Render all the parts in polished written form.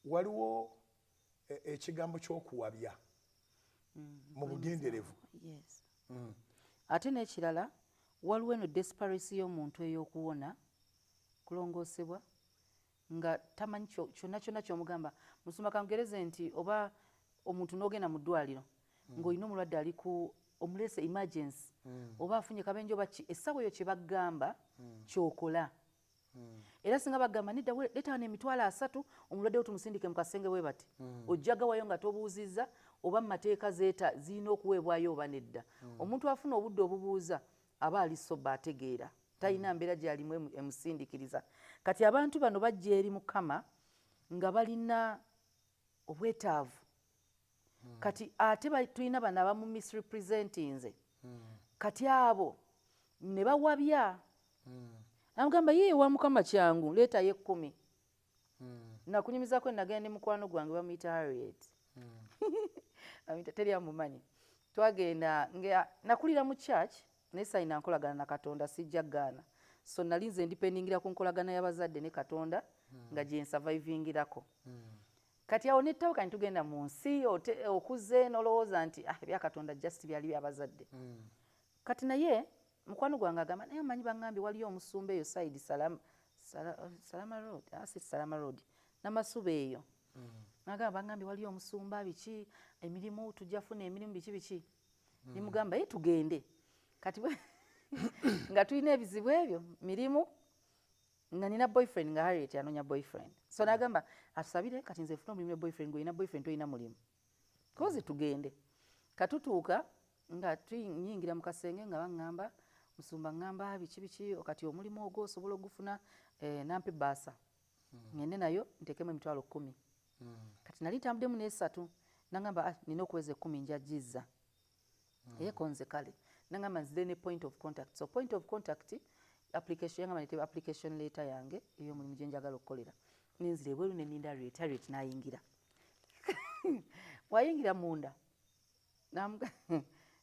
Waliwo ekigambo ky'okuwabya mu bugenderevu. Yes. Ate n'ekirala, waliwo eno desperation y'omuntu ey'okuwona kulongoosebwa nga tamanyi kyonna kyonna kyomugamba. Musumba, kangereze nti oba omuntu n'ogenda mu ddwaliro ng'olina omulwadde ali ku omuleese emergency, oba afunye kabenje oba ki, essaawa eyo kye bagamba kyokola. Era singa bagamba, "Nedda, leeta wano 30,000, omulwadde wo tumusindike mu kasenge," bwe bati ojja gawayo nga tobuuzizza oba mu mateeka zeeta zirina okuweebwayo oba nedda. Omuntu afuna obudde obubuuza aba ali sober, ategeera, talina mbeera gyalimu emusindikiriza. Kati abantu bano bajja eri Mukama nga balina obwetaavu. Kati ate tulina bano abamu misrepresentinze. Kati abo ne bawabya, amugamba ye ewa Mukama kyangu, leetayo 10. Nakunyumizako, nagenda ne mukwano gwange bamuyita Harriet. Amuyita, teri amumanyi. Twagenda nga nakulira mu church, naye sayina nkolagana na Katonda, sijja gaana. So nali nze ndependingira ku nkolagana y'abazadde ne Katonda nga gye nsurvivingirako. Kati awo nettawuka ne tugenda mu nsi, okuze n'olowooza nti, "Ah, ebya Katonda just byali byabazadde." Kati naye mukwano gwange agamba, "Naye omanyi baŋŋambye waliyo omusumba eyo side Salama Road." Ah, si Salama Road, Namasuba eyo. Nagamba, "Baŋŋambye waliyo omusumba, biki, emirimu tujja funa emirimu, biki biki." Nimugamba, "Ye tugende." Kati nga tulina ebizibu ebyo mirimu, nga nina boyfriend, nga Harriet anoonya boyfriend. So nagamba atusabire, kati nze nfuna omulimu ne boyfriend, gweolina boyfriend, tolina mulimu, kozi tugende. Katutuuka nga tuyingira mu kasenge nga baŋŋamba, "Musumba ŋŋamba biki biki, kati omulimu ogwo osobola ogufuna." Nampa ebbaasa ŋŋende nayo nteekemu 10,000. Kati nali ntambuddemu n'esatu. Nagamba, "Ah, nina okuweza 10, njagizza." Naye konze kale nagamba nzire ne point of contact. So point of contact application, yangamba nete application letter yange ey'omulimu gye njagala okukolera. Nenzira ebweru ne ninda Harriet. Harriet n'ayingira. Bw'ayingira munda,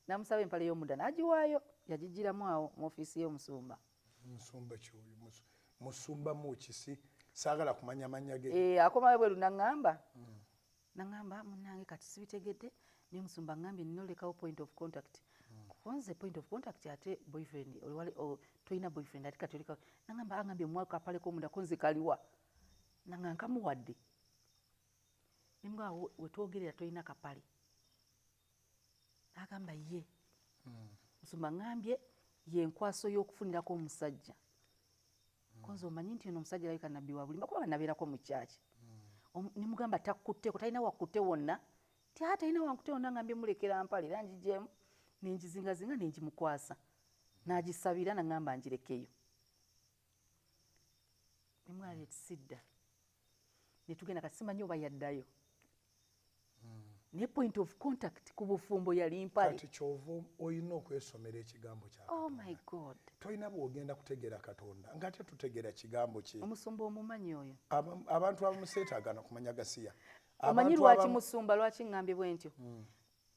namusaba empale y'omunda, n'agiwaayo, yagigiramu awo mu ofiisi y'omusumba. Musumba kyoyo musumba mukisi, saagala kumanya mannya ge. Eh, akomayo bweru naŋŋamba, "Munnange, kati sibitegedde, naye musumba ŋŋambye nina olekawo point of contact." Konze point of contact, ate boyfriend tolina boyfriend, ate kati olekawo. Naŋŋamba, aŋŋambye muwako kapale k'omunda, konze kaliwa? Nanga nkamuwadde. Nemugamba, "Wetwogerera tolina kapale?" N'agamba, "Ye musumba ŋŋambye yenkwaso y'okufunirako omusajja." Konze omanyi nti ono omusajja alabika nabbi wa bulimba, kuba nabeerako mu kyaki. Nemugamba, "Takkutteko, talina wakutte wonna?" Ti, "A, talina wankutte wonna, ngambye mulekera mpale." Era ngigyemu nengizingazinga nengimukwasa, n'agisabira, naŋŋamba ngirekeyo. Nemwali sidda netugenda. Kati simanyi oba yaddayo, naye point of contact ku bufumbo yali mpale. Kati kyova olina okwesomera ekigambo kya Oh my God. Tolina bwogenda kutegeera Katonda nga ate tutegeera kigambo kye. Omusumba omumanyi oyo? Abantu abamu seetaagana kumanya gasiya. Omanyi Abantu lwaki, musumba, lwaki ŋŋambye bwe ntyo?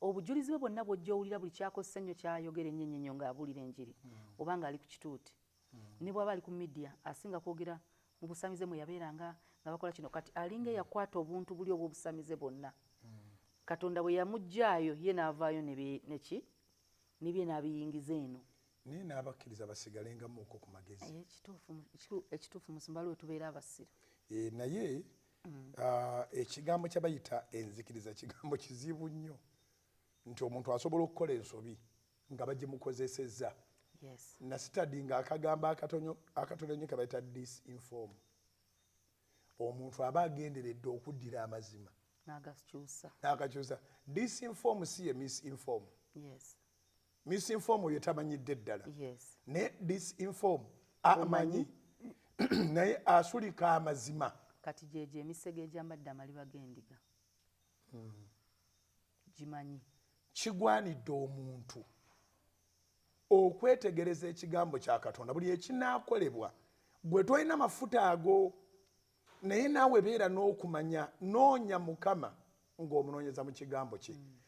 Obujulizi bwe bwonna bw'ojja owulira, buli kyakozesa ennyo, kyayogera ennyo ennyo ennyo ng'abuulira enjiri oba ng'ali ku kituuti, ne bw'aba ali ku media, asinga kwogera mu busamize mwe yabeeranga nga bakola kino. Kati alinga eyakwata obuntu buli obw'obusamize bwonna, Katonda bwe yamuggyaayo, ye n'avaayo neki nebye n'abiyingiza eno. Naye n'abakkiriza basigalengamuuko ku magezi. Ekituufu, musumba, waliwo tubeera abasiru. Eh, naye ah, ekigambo kye bayita enzikiriza kigambo kizibu nnyo, nti omuntu asobola okukola ensobi nga bagimukozesezza. Nasitadinga akagambo akatono nnyo ke bayita disinform. Omuntu aba agenderedde okuddira amazima n'agakyusa. N'agakyusa. Disinform si ye misinform. Misinform oyo tamanyidde ddala. Naye disinform amanyi, naye asulika amazima. Kati gyegyo emisege egyambadde amaliba g'endiga gimanyi. Kigwanidde omuntu okwetegereza ekigambo kya Katonda buli ekinaakolebwa. Gwe tolina mafuta ago, naye naawe beera n'okumanya, noonya Mukama ng'omunoonyeza mu kigambo kye.